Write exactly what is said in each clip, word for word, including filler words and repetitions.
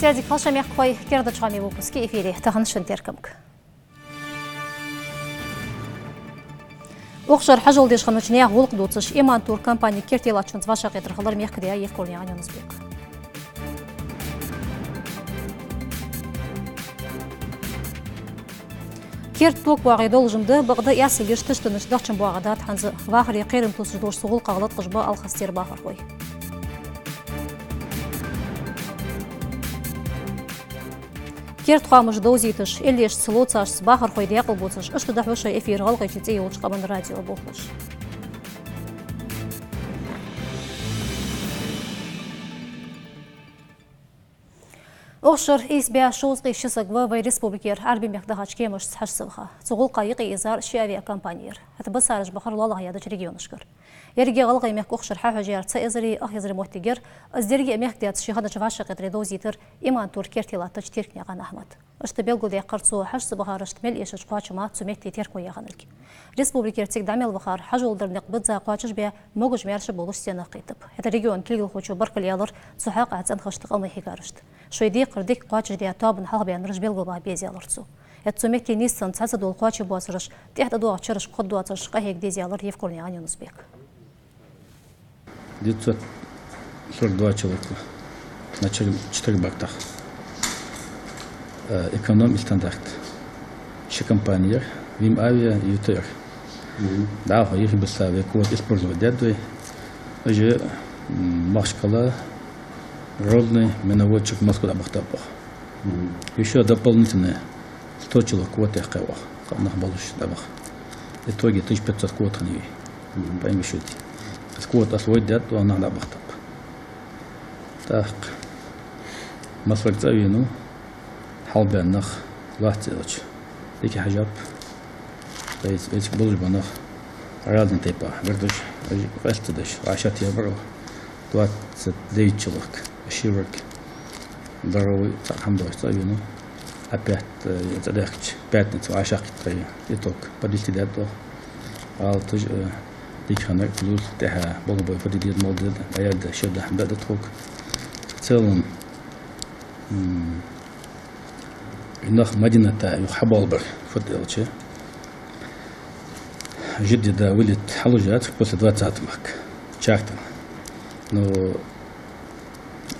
Дика хийла шун, мехкахой, керда хоамий выпуск я эфире. Тахан шун теркамга. Укх шера хьажол деш хиннача наьха гӀулакх дувцаш, «Иман-тур» компане керте латтачунца вӀашагӀкхетар хилар мехкдаь Евкурнаькъан Юнус-Бека. Керда ток боагӀе долаш ма да, бакъда ясилгаш тиштанаш дахчан боагӀа дат хӀанз а. Вахаре кхерам тувсаш долча цу гӀулакхах латкъаш ба Алхасера бахархой. Керда хоамаш довзийташ, иллешца, ловцашца бахархой даькъалбувцаш, иштта дӀахьу шоай эфир ГӀалгӀайче цӀи йолча къаман радио болхлоша. Укх шера ийс бӀаь шовзткъеи ши саг ва вай республикера Ӏарбий мехка дахача кемашца хьажцӀа ваха. Цу гӀулакха юкъе эзар ши авиакомпани яр. ХӀаьта бисараш бахар лоалахьа яьдача регионашкара. Еррига ГӀалгӀай мехка укх шера хьахьожаяьр цхьа эзари ах эзари моттиг яр. Из деррига а мехкдаьца шоай хиннача вӀашагӀкхетаре довзийтар «Иман-тур» керте латтача Тиркнаькъан Ахьмада. Иштта белгалдаьккхар цо хьажцӀа бахарашта мел эшача кхоачама цу метте терко яь хиннилга. Республикера цига дӀа мел вахар хьажол дар никъ бизза кхоачашбаь, могаш-маьрша болаш стенах кхийтаб. ХӀаьта региона кулгалхочо баркал аьлар цу хьакъехьа цӀенхашта къаман хьигарашта. Шоай декхар дика кхоачашдаь тоабан хьалхабаьннараш белгалбаха беза аьлар цо. ХӀаьта цу метте нийсса цхьацца дола кхоачам боацараш тӀехьа тӀадоагӀача шерашка хургдоацаш къахьега деза аьлар Евкурнаькъан Юнус-Бека. Девятьсот сорок два человека на чер-, четыре бортах. Э, эконом и стандарт. Ши компани яр, «Вим Авиа» и «Ю Т Р». Мгм. Да, их бисса вай квота использовать даьд вай. Уже, м, Махачкала, Грозный, Минводы, Чекмарск дӀабахийтаб оаха. Мгм. Ещё дополнительно сто человек квота яьккхай оаха, кхы нах болаш дӀабаха. В итоге тысяча пятьсот квота хиннай вай. Мгм. Пойми шуди. Из квота освоить даьд, оаха нах дӀабахийтаб. ТӀаккха массаварг цӀавенав, хьалхабаьнна нах лоацца аьлча. Дика хьежаб. Эц-, эциг болаш ба нах разный тайпа. Гардаш, аж къаьстта деш, вӀашагӀтехабар оаха. Двадцать девять человек. Шиворг здоровый, цхьаккха хӀама доацаш цӀавенав. Опять, э, цӀадаьхкача, пятница вӀашагӀкхийттай итог. Подвести даьд оаха. ГӀалаташ, э, дика хиннар, плюс тӀехьа болх бой фу де деза, мел деза, дӀаяьлча ши-даь хӀама дӀа а да тхога. В целом, м, нах Мадината юха хьабоалабар фуд аьлча, Жидде, да, вылет хьалуш яц после двадцатого марта. Чартер. Но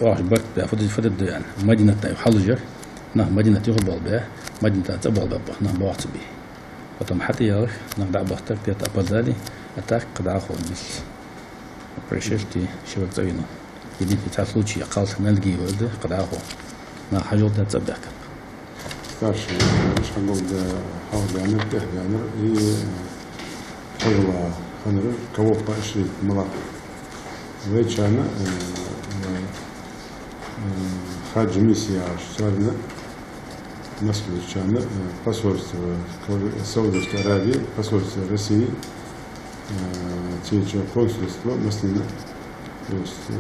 оаха барт баь, фу де, фу де ду аьнна, Мадината юха хьалуш яр, нах Мадината юха боалабаь, Мадината цӀабоалабаьб оаха, нах боагӀа ца бий. Потом хьатӀаяьлар, нах дӀа а бахийтар, где-то опоздали, а так кхы дӀахо бис. Происшествие шиворг цӀавенав. Единственный цхьа случай, кхалсаг Нальги валда, кхы дӀахо. Нах хьажол даь цӀабаьхкаб. Старший, э, хьажол даь, хьалхабаьннар, тӀехьабаьннар и, э, хьажол хиннар, кого поощрить, малав. Вайчарна, э, э, э, Хаджи Миси яхаш царна, москвичарна, э, посольство, Саудовской Аравии, посольство России, э, цеча консульство массанена. То есть, э,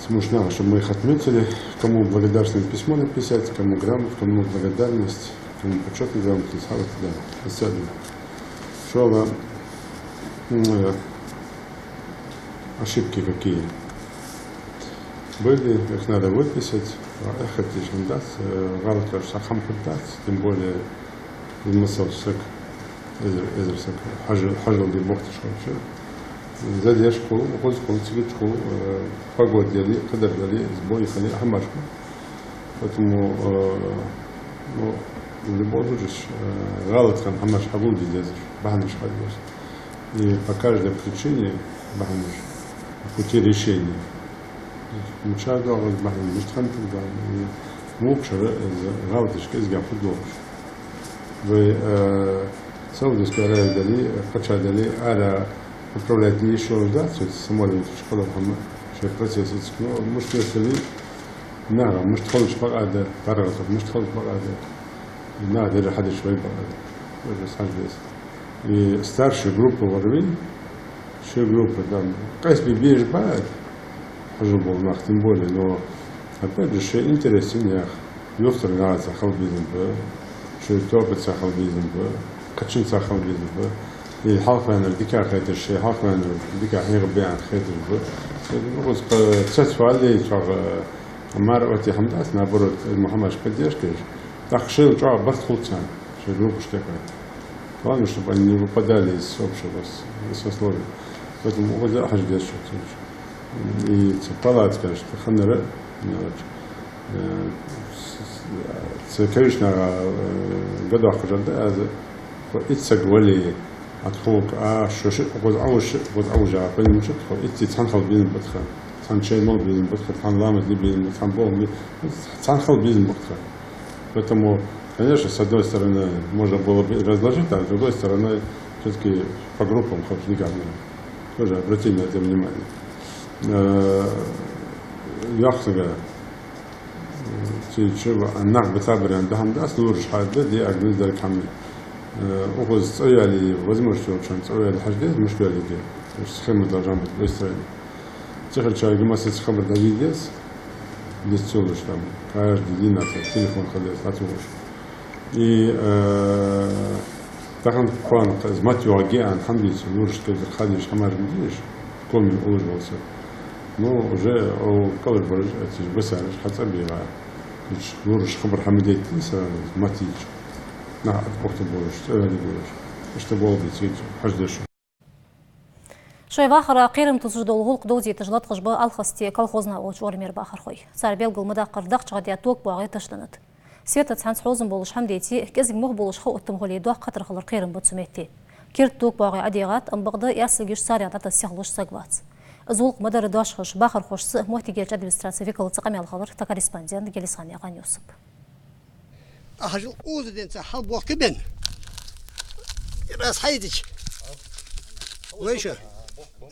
смешно, чтобы мы их отметили, кому благодарственное письмо написать, кому грамоту, кому благодарность, кому почётную грамоту, да, специально. Шола, м, э, ошибки какие были, их надо выписать, а эхо тишин дац, э, гӀалат каш сахам дац, тем более из масал саг, эзар, эзар саг, хьажол, хьажол де бохташ хилча. Задержка хул, укхаза хул, цига хул, э, погода дале, кадар дале, сбой хиле, хӀамаш хул. Поэтому, э, ну, в любом случае, э, гӀалат хинна хӀамаш хьагулде дезаш, бахьанаш хьагулде дезаш. И по каждой причине бахьанаш, по пути решения. Мичара доагӀа из бахьан, мишта хиннад из бахьан. И мукшара из гӀалаташ кӀезига фу долаш. Вай, э, Саудовская Аравия дале, кхыча дале, ара управлять не ещё ждать, вот самолёт, школа, хӀама, шоай процесс эциг, но мишта естали, нагахь мишта хилча бакъахьа да, паргӀатах мишта хилча бакъахьа да. Нагахь деррига хьадеш вай бакъахьа да. Вай бес хьажа деза. И старший группа вар вай, ши группа там, къаьстта бе безаш ба хьажол бола нах, тем более, но, опять же, шоай интерес цӀенъяха, юхтара нахаца хила безам ба, шоай тоабаца хила безам ба, кхычунца хила безам ба, или хьалхаваьннар дика хеташ, шоай хьалхаваьннар дика хьехабе аьнна хеташ ба. Ну, вот, по цецвале, чӀоагӀа, Мара оттае хӀама дац, наоборот, из мо хӀамаш поддержка еш. ТӀаккха шоайла чӀоагӀа барт хул царна, шоай рухаш тӀакхаьча. Главное, чтобы они не выпадали из общего с-, сословия. Поэтому укхаза хьажа деза шоана цу чу. И цу палаткаш, цу ханара, короче, э, с-, с-, цу Кавишнагара, э, гадохкаш да аз, тхо итт саг вале, а тхога, а, шо шиъ укхаза Ӏовужа, укхаза Ӏовужа, понимаешь, тхо итт цхьан хила безам ба тха, цхьан шоай мала безам ба тха, цхьан ламаз де безам ба, цхьан бохам де, цхьан хила безам ба тха. Поэтому, конечно, с одной стороны, можно было бы и разложить, а с другой стороны, всё-таки по группам хилча дикагӀа. Тоже обратите на это внимание. Э, йоах сага, цу чу нах бицбар аьнна да хӀама дац, лораш хьадаь, де агнуз дар кхамни. Э, укхаза цӀаваьле, возможность йолча хана цӀаваьле хьажа деза, мишта йоалае. То есть схема должна быть выстроена. Цигара чарга массаза хабар дӀадийха деза, дицлуш там, каждый день нах телефон хила деза, хьацалуш. И, э, тахан кхоана из мотт йоагӀаргья аьнна хӀама дийца, лорашта кӀезига ха деш, хӀамаш ма деш, коми уллаш вола саг. Ну, уже укх кӀалхара бараш, цу чу бисараш хьацӀабийгӀа. Цу чу лорашта хабар хӀама дайтий сразу, мотт йича. Нах тӀабахийта болаш, цӀаваьле болаш. Иштта болх бе цига хьажа деза шоана. Шоай вахара кхерам тусаш дола гӀулакх довзийташ латкъаш ба Алхасте Колхозная оалача ураме бахархой. Цар белгал ма даккхара, дахчах даь ток боагӀе ташденнад. Светаца хӀанз хьовзам болаш хӀама деце, кӀезига мух болаш ха оттам гӀоле доккха хатар хилар кхерам ба цу метте. Керда ток боагӀе ӀодийгӀад, амма бакъда эрсилгаш царех дӀатасса сихлуш саг вац. Из гӀулакх ма дарра дош ховш, бахархошца моттигерча администраце викалаца къамаьл хилар тха корреспондент Гелисханаькъан Юсуп. Ахажал уза денца хьал бохка бен. Раз хьайдич. Вай шо.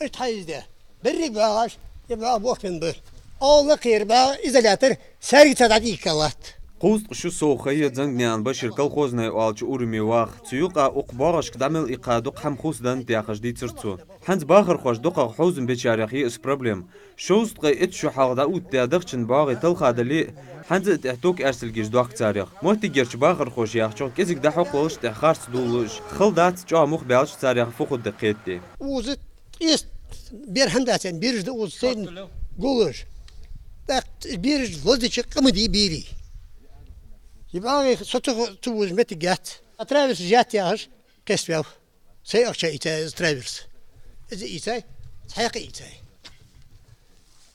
Ишта хьайзде. Берриг багӀаш, я багӀа бохка бен бар. Ола кхер багӀа изолятор саргица дӀадийкалат. Кхузткъа шу совгӀа ха я Дзангнаькъан Башира Колхозная оалача ураме ваха. Цу юкъа укх боагӀашка дӀа мел иккха дукха хӀама хувцаденнад яхаш дийцар цо. ХӀанз бахархоша дукхагӀа хьовзам бечарех я из проблема. Шовзткъеи итт шу хьалха дӀаоттадаь дахчан боагӀе талха дале а, хӀанз а тӀехьа ток эрсилгаш доахк царех. Моттигерча бахархоша яхачох, кӀезига дӀахьокхавалаш, тӀехьа харц дуллаш, хала дац чӀоагӀа мух баьлча царех фу хургда кхетаде. Уза тӀест бер хӀама дац, бераш да уза сайна гуллаш. ТӀаккха бераш лозача къа ма дий берий. И багӀе со ца ху-, ца вужа моттиг яц. А траверс жат яхаш, кхеставаьв. Сай ахчах ийцай из траверс. Из ийцай, цхьаькха ийцай.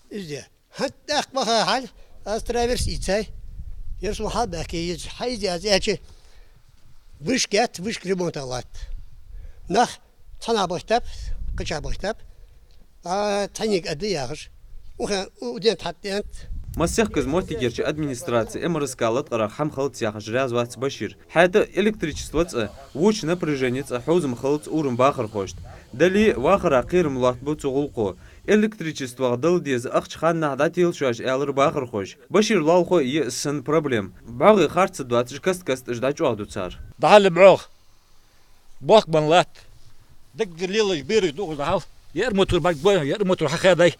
Из де. ХӀанз тӀаккха ваха хьал, аз траверс ийцай. Ер сона хьалбаьхке еза, хьайза аз аьлча, вышка яц, вышка ремонта латт. Нах цхьаннахьа бахийтаб, кхычахьа бахийтаб. А, цхьаннега аргда яхаш. Уха, у дент хьатӀа дент. Массехказа моттигерча администраце МРСК латкъарах хӀама хилац яхаш раьза вац Башир. ХӀаьта электричество цкъа, воча напряжени цкъа хьовзам хилац урама бахархошта. Дале а вахара кхерам лоаттабу цу гӀулакхо. Электричествох дала деза ахча ханнахьа дӀателаш шоаш, аьлар бахархоша. Башира лоалахой я из санна проблема. БӀоагӀе харц доацаш каст-касташ дӀачӀоагӀду цар. ДӀахьале бӀоагӀа. Бохка бенна латт. Даггара лелаш бераш да укхаза хьал. Ер мотор бӀаргагой, ер мотор хьахаьдай.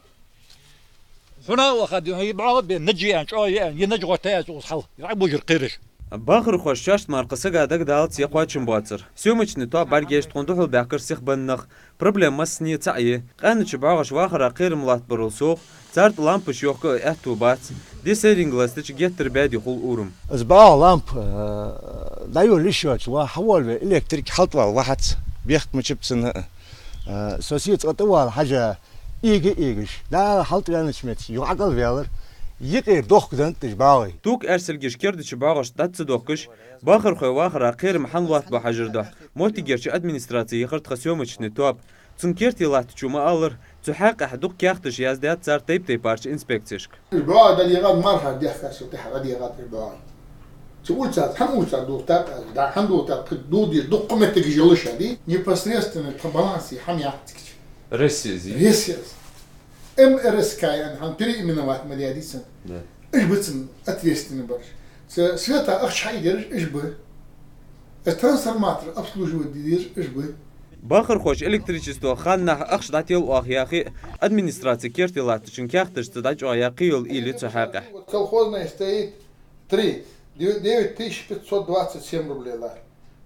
Хьуна а ваха дий хьона, е бӀоагӀа бен, наж ян, чӀоагӀа ян, е наж гӀотта яц укхаза хьал. Ер Ӏабужар кхераш. Бахархоша шоашта мара кхы сага дагадалац е кхоачам боацар. Съёмочни тоаба бӀаргаяйча тхона духьал баьхкар сиха бенна нах. Проблема массане цаӀ я. Къаьнача бӀоагӀаша вахара кхерам латтабарал совгӀа, цар тӀа лампаш йохка а аьттув бац. Ди сайренга ластача геттара баьде хул урам. Из бӀоагӀа лампа, э, дӀайолла йиш йоацаш ва, хьавола ве электрик хьалтӀавала вахьац, бехк ма чиб цунна а. Э, со се цкъа тӀавала хьажа, ийга а ийгаш, Дала хьалтӀаваьннача метте юха ӀокӀалваьлар, юкъера дохка деннад уж бӀоагӀий. Ток эрсилгаш кердача бӀоагӀашта дӀа ца дохкаш, бахархой вахара кхерам хӀана лоаттабу хьажара духьа моттигерча администраце яхар тха съёмочни тоаба. Цун керте латтачо ма аллара, цу хьакъехьа дукха каьхаташ яздаьд цар тайп-тайпарча инспекцешка. Уж бӀоагӀа дӀадийгӀад, мархаш дехкаш цу тӀехьа дӀадийгӀад уж бӀоагӀий. Цу улицаца, хӀама улицаца дултар, да, хӀама дултар, кхы дулдеш дукха моттигаш йолаш а дий, непосредственно тха балансе хӀама яц цига. Ресси из? Ресси из. МРСК ян хӀама переименовать ма даьдий цун. Да. Уж ба цун ответственный бараш. Цу света ахча хьаийдераш уж ба. Э, трансформатор обслуживать де дезаш уж ба. Бахархоша электричествох ханнахьа ахча дӀател оаха яхе а, администраце керте латтачун каьхаташца дӀачӀоагӀъяь кхыйола уйла я цу хьакъехьа. Вот колхозная стоит три, дев-, девять тысяч пятьсот двадцать семь рублей латт.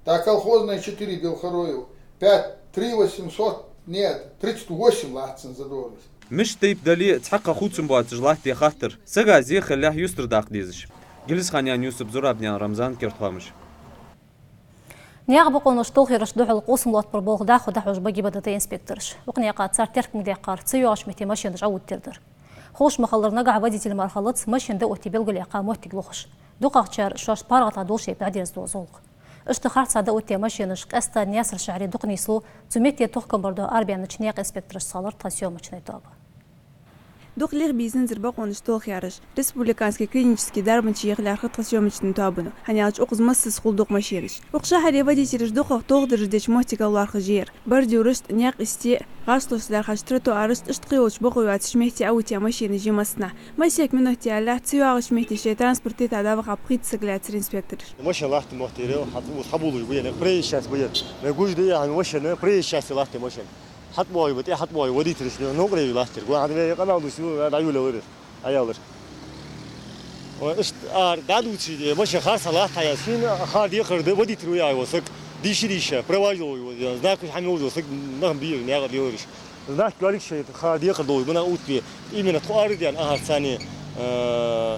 Так, колхозная четыре Белхороеву, пять, три восемьсот, нет, тридцать восемь латт цун задолженность. Мишта тайпа дале а, цхьаккха хувцам боацаш латт ер хаттар. Сага зе хилалехь юстара даккха дезаш. Гелисханаькъан Юсуп, Зурабнаькъан Рамзан, «Керда хоамаш». Наькъа бокъонаш толхаярашта духьал къовсам лоаттабара болх дӀахо дӀахьош ба ГИБДД инспектораш. Укх наькъа цар теркам даьккхар ца йоагӀача метте машинаш Ӏоттар дар. Ховш ма хиллара, нагахь водитель мара хилац машин дӀаотте белгалъяьккха моттиг лохаш. ДукхагӀчар шоашта паргӀата долча тайпа дӀадерзаду из гӀулакх. Иштта харцахьа дӀаоттадаь машинаш къаьстта Наьсар-Шахьаре дукха нийслу, цу метте тохкам бар духьа арабаьннача наькъа инспекторашца хилар тха съёмочни тоаба. Дукха леха бийзанзар бокъонаш толхаяраш. Республикански клинически дарбанче яха лаьрхӀа тха съёмочни тоабано, хӀана аьлча укхаза массаза хул дукха машинаш. Укх шахьаре водителаш дукхагӀа толхадараш деча моттигах лоархӀаш я ер. Бордюрашта, наькъа йисте, гӀашлошта лаьрхӀача тротуарашта, иштта кхыйолча бокъо йоацача метте Ӏоттаяь машинаш я массанахьа. Масех минут ялалехь ца йоагӀача метте шоай транспорт тӀа дӀаваха пхийтта саг лаьцар инспектораш. Машин латтача метте, хьа-, укхаза хьабувлаш ба ер, проезжая часть ба ер. Вай гуш да яхьа машин, проезжая часть латтача машин. ХьатӀабоагӀа ба, тӀехьатӀабоагӀа водителаш, новкъарле латтар. Гой хьа вай къамаьл дувц, дӀайолаелар, Ӏояьлар. Ой, иштта ара дӀадувцаш, машин харцахьа латт хьаяьнна, шийна хар декхар да, водитель ва яхьа вола саг. Дийша-дийша, права йолаш вола, знакаш хьа мел йола саг, нах бийр, наькъа лелараш. Знак йоаллаш шоай хар декхар долаш ба нах оттаве. Именно тхо ара даьнна ахар царна, э,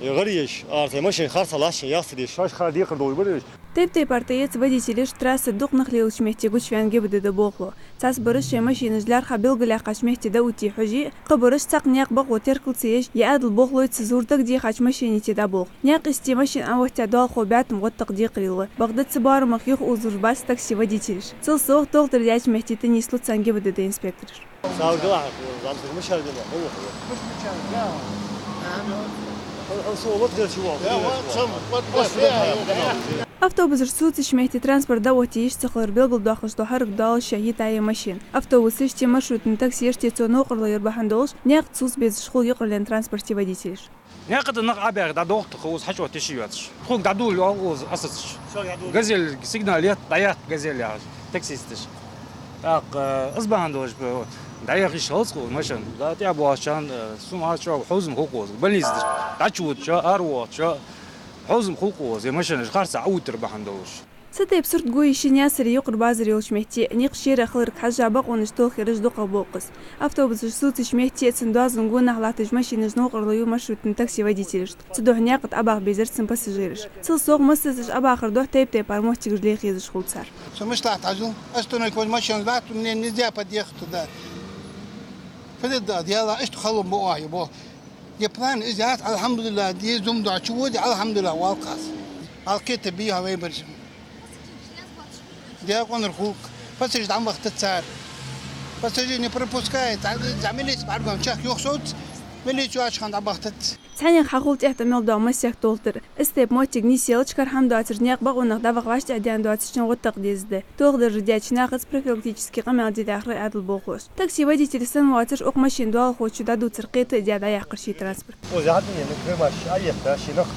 гӀар еш, ара цар машин харцахьа латтача яхца деш, шоаш хар декхар долаш бар ераш. Тайп-тайпара тӀаэц водителаш трасса дукха нах лелача метте гучаваьнна ГИБДД болхло. Цхьабараш шоай машинаш лаьрхӀа белгалъяьккхача метте дӀаотте хьожаш, кхыбараш цхьаккха наькъа бокъо теркал ца еш, е Ӏаьдала болхлой ца зуврдаш дехача машина тӀа дӀаболх. Наькъа йисте машин Ӏооттаяь доалахо баьтом гӀоттакха декхарийла ба. Бакъда цу боарамах юхаозалуш бац такси водителаш. Цул совгӀа толхадар даьча метте тӀанийслу царна ГИБДД инспектораш. Автобусаш сувцача метте транспорт дӀаотте йиш ца хилар белгалдоаккхаш дола хӀаракат доаллаш шоай йита я машин. Автобусашта, маршрутни таксешта цо новкъарло яр бахьан долаш, наькъа цус безаш хул юкъарлен транспорта водителаш. Наькъа тӀа нах Ӏобаьхе дӀадохтаха, укхаза хьачуоттаеш йоацаш. Тхога дӀадувла йоагӀа укхаза Ӏосацаш. Газель сигнал етт, дӀаяккха газель яхаш, таксисташ. ТӀаккха, э, из бахьан долаш, э, дӀаяха йиш хилац укхаза машин. ДӀа тӀехьа боагӀачарна, э, сумара чӀоагӀа хьовзам хул укхаза. Больнице дӀачуводачоа, аравоагӀачоа хьовзам хул укхаза, е машинаш харцахьа Ӏооттар бахьан долаш. Цу тайпа сурт гуйи ши Наьсаре юкъара базар йолча метте, никъ шера хиларга хьежжа бокъонаш толхаяраш дукхагӀа ба укхаза. Автобусаш сувцача метте, цун доазон гонахьа латташ машинаш новкъарло ю маршрутни такси водителашта. Цудухьа наькъа тӀа Ӏобаха безар цун пассажираш. Цул совгӀа массаза уж Ӏобахар духьа тайп-тайпара моттигаш лехьа езаш хул цар. Со мишта латт хьажал, остановка возле машина латт, мне нельзя подъехать туда. Фу де деза, иштта хало ма оахье бо. Е план из яц, алхьамдулиллахӀ, де зум доацаш воде, алхьамдулиллахӀ, валкхас. Алкхета бий хьа вайбараш. Декъонар хул-кх. Пассажир дӀа ма вахийтац цар. Пассажир не пропускает. ЗӀа, зӀа милице бӀаргагу чехка юхасовц, милице йоагӀача хана дӀа ма вахийтац. Цхьаннех хьахул тӀехьа тӀа мел доагӀа масех толхадар. Из тайпа моттиг нийсъелча, кара хӀама доацар наькъа бокъонах дӀаваха вӀаштӀехьадаьнна доацачоа гӀоттакха деза да. Толхадараш даьча нахаца профилактически къамаьл де даьхар Ӏаьдала болхлоша. Такси водитель санна воацар укх машина доалахочо дӀадувцар кхета а даь дӀаяьккхар ший транспорт. Укхаза хьатӀаена кремаш Ӏоетта, ший нах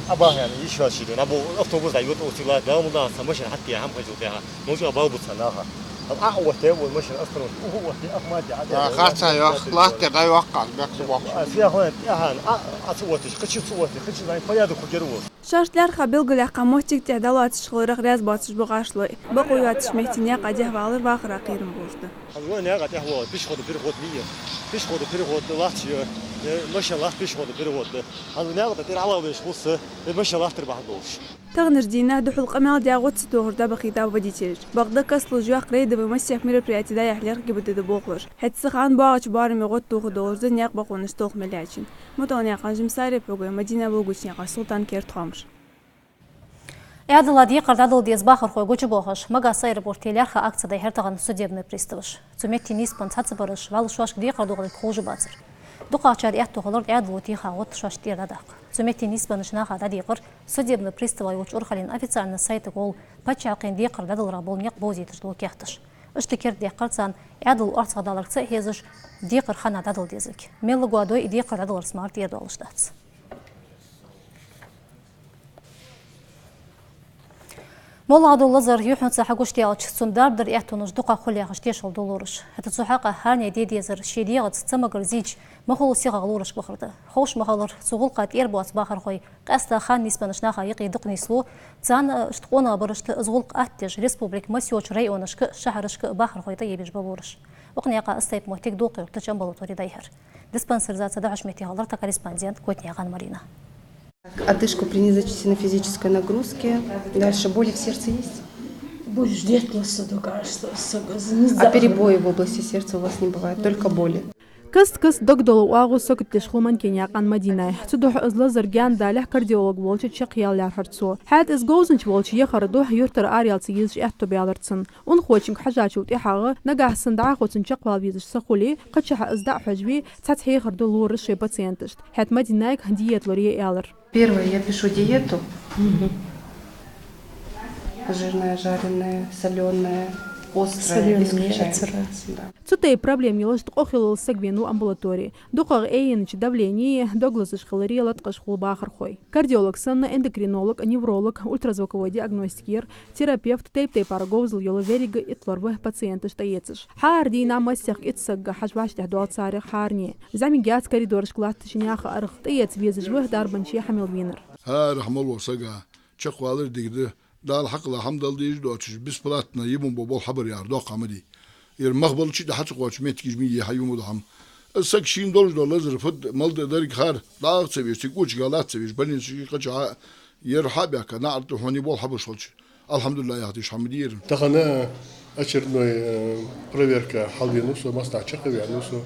Ӏобахаяьнна йиш йоацаш дена. Абу автобус дӀайода оццигла, Дала мукъагӀа, цхьа машина хьатӀадаь хӀама хьажал тӀехьа. Мовча бала бу царна наха. Ам Ӏооттае вола машина остановка, уху оттае, ахмате Ӏа. Харцахьа йоах, латте дӀайоаккхаш, бехк боккхуш. А, фехлан тӀехьа, а, а ца отташ, кхыча ца отте, кхыча зайн порядок хургьяр вола. Шоашта лаьрхӀа белгалъяьккха моттиг тӀехьа дӀалоацаш хиларах раьза боацаш ба гӀашлой. Бокъо йоацача метте наькъа дехьавалар вахара кхерам болаш да. ХӀанз вай наькъа тӀехьавала, пешеходный переход ма йий. Пешеходный переход латташ я, э, машина латт пешеходный переход тӀа. ХӀанз наькъа тӀа тӀера Ӏовала везаш хул са, э, машина латтар бахьан долаш. Таханарча дийнахьа духьал къамаьл даь гӀо ца тохаш дӀабахийтаб водителаш. Бакъда кастлуш йоах рейдови масех мероприяти дӀаяхьа лаьрхӀа ГИБДД болхлоша. ХӀаьта цу хана боагӀача боараме гӀо тоха долаш да наькъа бокъонаш толха мел яьчун. МутӀалнаькъан Жимсари, Пхьугой Мадина, Булгучнаькъан Султан, «Керда хоамаш». Ӏаьдала декхар дӀадала деза бахархой гучабоахаш, Магаса аэропорте лаьрххӀа акци дӀайихьар тахан судебни приставаша. Цу метте нийсбенна цхьаццабараш вӀалла шоашка декхар доахалга ховш бацар. ДукхагӀчар аьттув хилар Ӏаьдало теха гӀод шоашта тӀера дӀадаккха. Цу метте нийсбеннача наха дӀадийкъар судебни приставах йолча урхаллен официальни сайта гӀолла паччахьалкхен декхар дӀадаларах бола никъ бовзийташ дола каьхаташ. Иштта кердадаьккхар царна Ӏаьдало орцагӀдаларга ца а хьежаш, декхар хӀанз дӀадала дезалга. Мел лагӀа дой из декхар дӀадаларца мара тӀера доалаш дац. МоллагӀа дола лазар юххьанца хьагучадаьлча, цун дарба дара аьттонаш дукхагӀа хул яхаш тешал ду лораш. ХӀаьта цу хьакъехьа хӀаране де дезар ший дегӀаца ца магар зийча, ма хулла сихагӀа лораш бахар да. Ховш ма хиллара, цу гӀулакха тӀера боаца бахархой къаьстта ханна нийсбеннача наха юкъе дукха нийслу, царна а, иштта къонахбарашта а из гӀулакх аттадеш республика массайолча районашка а, шахьарашка а бахархой тӀаебеш ба лораш. Укх наькъа из тайпа моттиг Дулхъа-Юртарча амбулатори дӀайихьар. Диспансеризаци дӀахьош метте хилар тха корреспондент Котнаькъан Марина. Одышку при незначительной физической нагрузке. Дальше боли в сердце есть? Боли ждет ласса догаш, что с-, с-, не А перебои в области сердца у вас не бывает, только боли. Каст-каста дог дола оагӀув сагот деш хул Манкенаькъан Мадинай. Цудухьа из лазар гаьна далехь кардиолог волча чакхъяла лаьрхӀар цо. ХӀаьта из говзанча волча яхар духьа юртара араяла ца езаш аьттув баьлар цун. Унахочунга хьежачул тӀехьагӀа, нагахьа санна дӀахо цун чакхвала везаш ца хуле, кхычахьа из дӀа а хьожаве, цхьацца хьехар ду лораш шоай пациенташта. ХӀаьта Мадинайга диета лорае аьлар. Первое, я пишу диету. Жирное, жареное, солёное, острое Солёное исключаем. Да. Цу тайпа проблема йолаш ткъо хиллал саг венав амбулатори. ДукхагӀа айеннача давлени, дог лазаш хилари латкъаш хул бахархой. Кардиолог санна, эндокринолог, невролог, ультразвуковой диагностика яр, терапевт, тайп-тайпара говзал йола веррига итт лор ва пациенташ тӀаэцаш. ХӀара дийнахьа массехк итт сагага хьажа вӀаштӀехьадоал царех хӀаране. ЗӀамига яц коридорашка латтача наьха аргӀа, тӀаэца везаш ва дарбанче хьа мел венар. ХӀара хӀама лу сага, чакхвалар дика да. Дала хьакъала хӀама дала дезаш доацаш, бесплатно йиман бо болх хьабар яхар доккха хӀама дий. Ер мах балча а хьа ца кхоачаш моттигаш ма йий, хьа йиман дола хӀама. Саг шийна долаш дола лазар фуд, мел да деррига хӀара, дӀа а ца веш, цига кӀоча гӀала а ца веш, больницашка кхача а, ер хьа а баьхка, наӀарга тӀа хьона болх хьабеш хилча, алхьамдулиллахӀ яха дезаш хӀама дий ер. Тахан очередной, э, проверка хьалвенав со, массанахьа чакхваьннав со.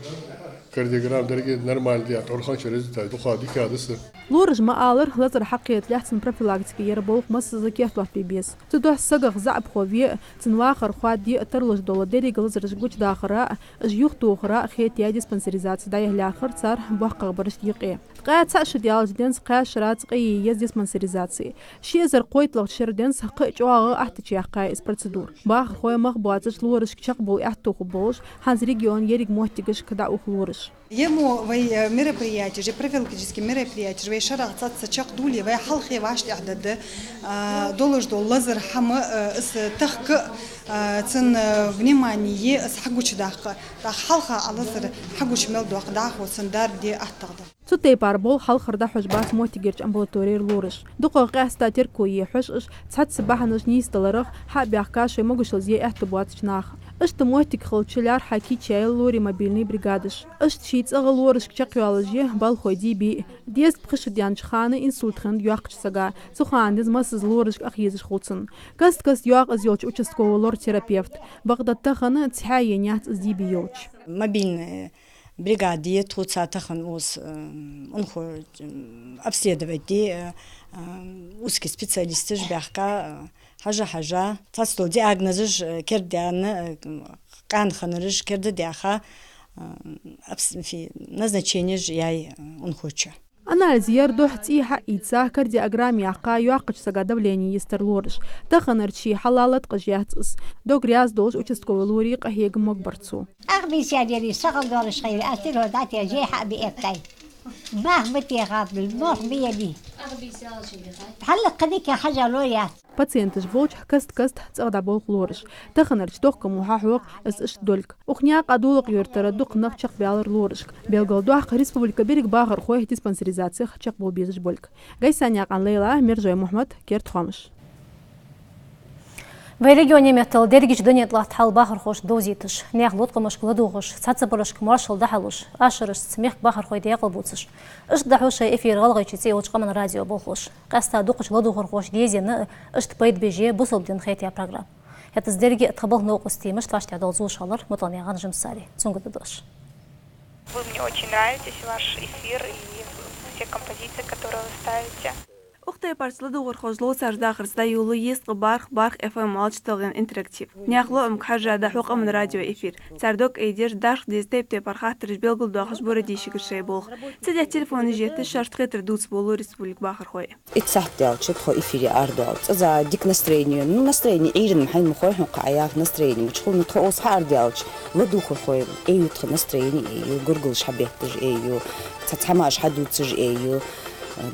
Кардиограмма деррига нормально да, тӀорханча результат дукха дика да са. Лораш ма аллара, лазар хьакхеталехь цун профилактика яра болх массаза керттера бе беза. Цудухьа сагах заӀапхо ве а, цун вахар хоадде а тарлуш дола деррига лазараш гучадахара а, уж юхатохара а хетаяь диспансеризаци дӀаяхьа лаьрхӀар цар боккхагӀбарашта юкъе. Ткъаь цхьа шу даьлча денз кхаь шера цкъа е еза диспансеризаци. Ши эзар кхойтталагӀча шера денз кхы а чӀоагӀа атта чу яьккхай из процедура. Бахархой мах боацаш лорашка чакхбовла аьттув хургболаш, хӀанз региона еррига моттигашка дӀаухаш лораш. Ер мо вай, э, мероприятеш, профилактически мероприятеш вай шерагӀа цхьацца чакхдоале, вай хьалхе вӀаштӀехьадергда, а, долаш дола лазар хӀама, э, из тахка, а, цун, э, внимание из хьагучадаккха. ТӀаккха хьалха а лазар хьагуча мел доаккх, дӀахо цун дарба де аттагӀа да. Цу тайпара болх хьалхара дӀахьош бац моттигерча амбулаторера лораш. ДукхагӀа къаьстта терко е хьош уж цхьацца бахьанаш нийсдаларах, хьа а баьхка шоай могашал зе аьттув боацача наха. Иштта моттиг хилча лаьрхӀа кийчъяьй лорий мобильни бригадаш. Иштта ший цӀагӀа лорашка чакхйоалаш я болхлой Диби. Дезткъа пхи шу даьннача хана инсульт хиннад йоккхача сага. Цу хана денз массаза лорашка Ӏохайша хул цунна. Каст-каста йоагӀа из йолча участковой лор-терапевт. Бакъда тахан цхьаь енаяц из Диби йолча. Мобильни бригада я тхоца тахан укхаза, э, унахо, э, обследовать де, э, э, узкий специалисташ баьхка, э, хьажа-хьажа, цхьацца дола диагнозаш, э, кердадаьнна, э, къаьнахиннараш кердадаьха, э, обс-, фи-, назначенеш яьй, э, унахочо. Анализ яр духьа цӀий хьаийца, кардиограмма яьккха, йоккхача сага давлени йистар лораш. Таханарча ший хьала латкъаш яц из. Дог раьза долаш участковой лорий къахьега могабар цо. Ах бийса яри, сахал долаш хайри, астир хо дӀатежи хьа биэккхай. Бах бате хабил, бох биеди. Хьалла кадике хьажа ло яц. Пациенташ болча каст-каста цӀагӀа дӀаболх лораш. Таханарча тохкамо хьахьокх из иштта долга. Укх наькъа Долакха-Юртара дукха нах чакхбаьлар лорашка. Белгалдоаккх республика берригача бахархой диспансеризацех чакхбовла безаш болга. Гайсанаькъан Лейла, Мержой Мухьмад, Керда хоамаш. Вай регионе меттел дерригача дунен тӀа латт хьал бахархошта довзийташ, наьха латкъамашка ладувгӀаш, цхьаццабарашка моаршал дӀахьош, ашарашца мехка бахархой декъалбувцаш. Иштта дӀахьу шоай эфир ГӀалгӀайче цӀи йолча къаман радио болхлоша. Къаьстта дукхача ладувгӀархошта дезаенна а, иштта пайда беш а бусалба дина хетаяь программа. ХӀаьта из деррига а тха балха новкъостий мишта вӀаштӀехьадоал зувш хилар МутӀалнаькъан Жамсари. Цунга да дош. Вы мне очень нравитесь, ваш эфир и все композиции, которые вы ставите. Укх тайпарча ладувгӀархоша ловцаш дахарца дӀайолалу езткъа бархӀ, бархӀ FM оалача талгӀен интерактив. Наьха лоӀамга хьежжа дӀахьу къаман радио эфир. Цар дог айдеш, дашха деза тайп-тайпара хаттараш белгалдоахаш, бура дийшигар шоай болх. Цу тӀа телефонаш етташ, шоашта хетар дувца болалу республика бахархой. Итт сахьат даьлча тхо эфире арадоал. ЦӀаза дика настроени, ну, настроени Ӏуйрийна хьайна ма хой хьона кхы Ӏа яха настроени мича хул, ну, тхо укхаза хьаарадоалача, ладувгӀархой Ӏе ю, тха настроени Ӏе ю, гургаш хьабетташ Ӏе ю, цхьа хӀамаш хьадувцаш Ӏе ю.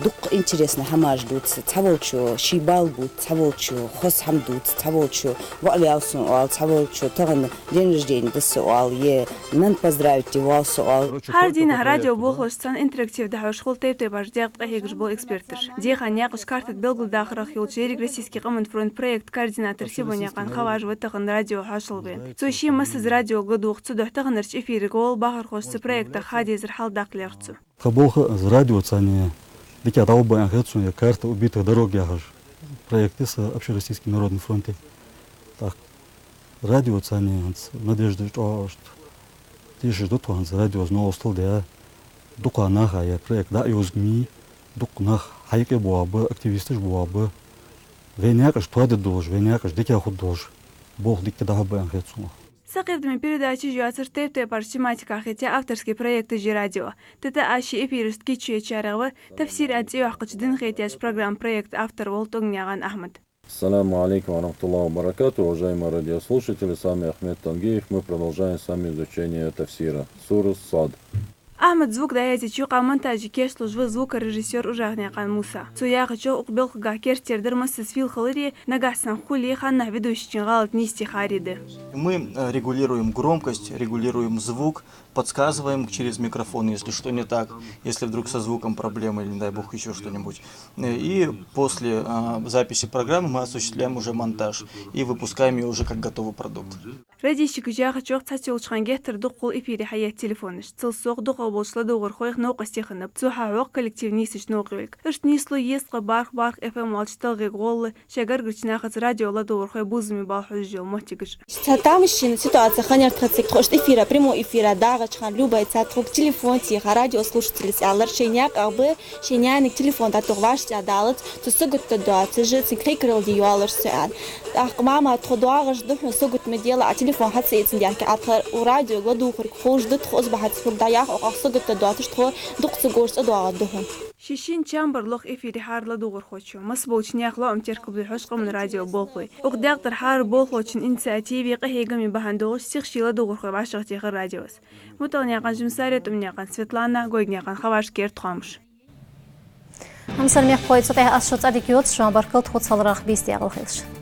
Дукха интересни хӀамаш дувц, цхьаволчо ший бала бувц, цхьаволчо хоза хӀама дувц, цхьаволчо воӀ ваьв сона оал, цхьаволчо тахан день рождения да са оал, е нанна поздравить де воал со оал. ХӀара дийнахьа радио болхлошца цхьана интерактив дӀахьош хул тайп-тайпарча декъе къахьегаш бола эксперташ. Дехьа наькъаш карта тӀа белгалдаккхарах йолча ерригроссийски къаман фронта проекта координатор Сибонаькъан Хаваж ва тахан радио хьоашалгӀа вена. Цо ший массаза радиога ладувгӀа, цудухьа таханарча эфира гӀолла бахархошца проектах хьадезар хьалдаккха лерхӀ цо. Тха болх из радиоца цхьана дика дӀабаха аьнна хет сона, е «Карта убитых дорог» яхаш проект я са Общероссийски народни фронта. ТӀаккха радиоца цхьана хӀанз надежда чӀоагӀа, иштта тешаш да тхо хӀанз радиоца новкъостал даь. Дукха наха е проект дӀа а йовзаш ма йий, дукха нах хьайкъе боагӀа ба, активисташ боагӀа ба. Вай наькъаш тоадергдолаш, вай наькъаш дика хургдолаш болх дика дӀабаха аьнна хет сона. Сакъердаме передачаш йоацар тайп-тайпарча тематиках хетаяь авторски проекташ я радио. ТТА ший эфирашта кийчо ечарех ва «Тафсир» аьнна цӀи йоаккхача дин хетаяьча программа, проекта автор вола ТӀунгнаькъан Ахьмад. Ассаламу алейкум ва рахматуллахи ва баракатух, уважаемые радиослушатели. С вами Ахмед Тангеев. Мы продолжаем с вами изучение тафсира. Сура Сад. Ахьмада звук дӀаязъеча юкъа монтажа кийчлуш ва звукорежиссёр Ужахнаькъан Муса. Цо яхачох, укх балхагахьа керттера дар массаза фийла хилари, нагахьа санна хуле, ханнахьа ведущийчун гӀалат нийсде хари да. Мы, э, регулируем громкость, регулируем звук, подсказываем через микрофон, если что не так, если вдруг со звуком проблема или, не дай бог, ещё что-нибудь. Э, и после, а, записи программы мы осуществляем уже монтаж и выпускаем её уже как готовый продукт. Радийщикаша яхачох, цхьайолча хана геттара дукха хул эфире хьаетта телефонаш. Цул совгӀа дукхагӀболча ладувгӀархойх новкъостий хиннаб, цо хьахьокх коллектив нийсача новкъайолга. Иштта нийслу езткъа бархӀ-бархӀ FM волча талгӀега гӀолла шоай гаргарча нахаца радио ладувгӀархой бувзаме бала хьожаш йола моттигаш. Цхьа тамашийна ситуаци хиннаяр тха цига, тхо иштта эфира, прямой эфира дагӀача хана любой цхьа тхога телефон теха, радиослушательс аьлар, шоай наькъах ба, шоай наьнага телефон дӀатоха вӀаштӀехьадалац, цо сагота доацаш, цунга кхайкарал де йоаллаш со аьнна. ТӀаккха: «Мама, тхо доагӀаш да хьона, сагота ма делахь, Ӏа телефон хьа ца эцна даьхкар, Ӏа тха радиога ладувгӀарг ховш да, тхо из бахьанца хьога дӀаяхьа, оаха сагота доацаш, тхо дукха ца говш цӀадоагӀаргда хьона». Ший шин чамбар лох эфире хӀара ладувгӀархочо. Масса болча наьха лоӀам теркалбе хьож къаман радио болхлой. Укх декъе тӀара хӀара болхлочун инициативеи къахьегамеи бахьан долаш сиха ший ладувгӀархой вӀашагӀтехар радиос. МутӀалнаькъан Жансари, ТӀумнаькъан Светлана, Гойгнаькъан Хаваж, «Керда хоамаш». Хьамсара мехкахой, цу тӀа аз шуца Ӏадика йоац, шоана баркал тхоца хиларах, бийса декъала хийла шун.